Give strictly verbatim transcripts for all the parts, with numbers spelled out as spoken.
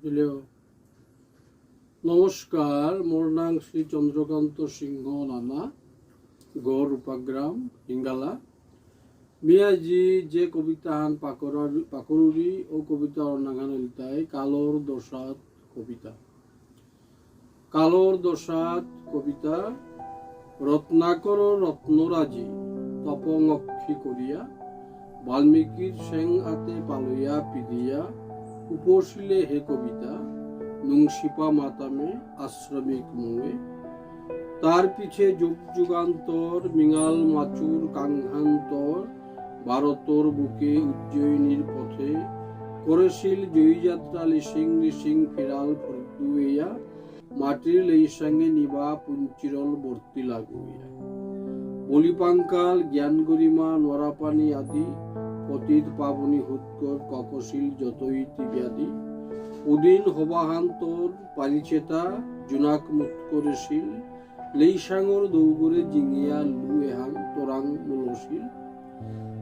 হ্যালো। নমস্কার, মোর নাঙ শ্রী চন্দ্রকান্ত সিংহ নানা, গড় রূপাগ্রাম, হিঙ্গালা। মি আজি যে কবিতাহান পাকরার-, পাকরুরি, ও কবিতার নাঙহান ইলতাই কালর দশাত কবিতা। কালর দশাত কবিতা। রত্নাকর রত্নরাজি তপং অক্ষি করিয়া, বাল্মীকির সেং আতে পালয়া পিদিয়া, উপসিলে হে কবিতা, নুংশিপা মাতামে আশ্রমিক মুঙে। তার পিছে যুগ যুগান্তর মিঙাল মাচুর কাংহান্তর, ভারতর বুকে উজ্জয়িনীর পথে করেসিল জয়যাত্রা লিসিং লিসিং ফিরাল ফরদুয়েয়া, মাটির লেইসাঙে নিবা পুঞ্চিরল বর্তি লাগুইয়া। বলিপাঙ্কাল, জ্ঞান গরিমা, নরাপানি আদি, পতিত পাবনী হুৎকর ককশিল যতইতি ব্যাধি। উদিন হবাহান্তর পারিচেতা জুনাক মুৎকরেসিল, লেইসাঙর দৌগরে জিঙিয়া লু এহান তোরাং মুলসিল।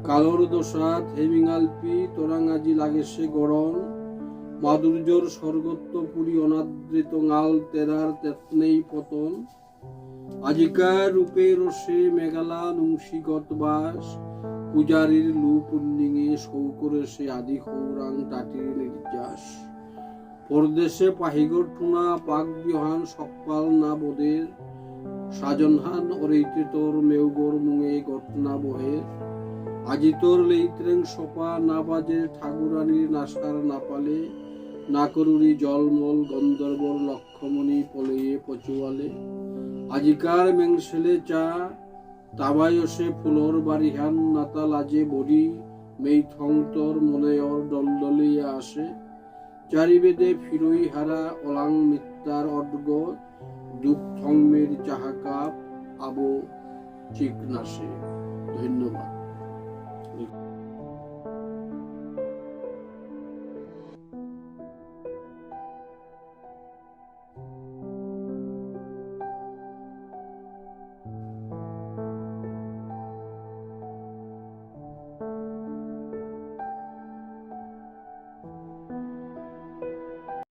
কালর দশাত হেমিঙালপি তোরাং আজি লাগেসে গরম, মাধুর্যর স্বর্গত্ব পুরি অনাদৃত ঙাল তেরার তেতনেই পতন। আজিকার রূপে রসে মেঘালা নুংশিগত বাস, পূজারীর লু পুণ্যিঙে সৌকরেসে আদি সৌরাং টাটির নির্যাস। পরদেশে পাহিগর ঠুনা পাক দিহান সকপাল না বদের, সাজনহান অরেইতে তোর মেউগর মুঙে গটনা বহের। আজি তোর লেইত্রেং সপা না বাজে ঠাকুরানীর নাসার না পালে, না করুরি জলমল গন্ধর্বর লক্ষমণি পলেয়ে পচুয়ালে। আজিকার মেংসেলে চা, তাবায়সে ফুলর বাড়িহান নাতা লাজে বড়ি, মেই থংতর মনেয়র ডলডলিয়া আসে। চারিবেদে ফিরই হারা অলাং মিত্তার অডগ, দুঃখ থংমের চাহাকাপ আবো চিকনাসে। ধন্যবাদ।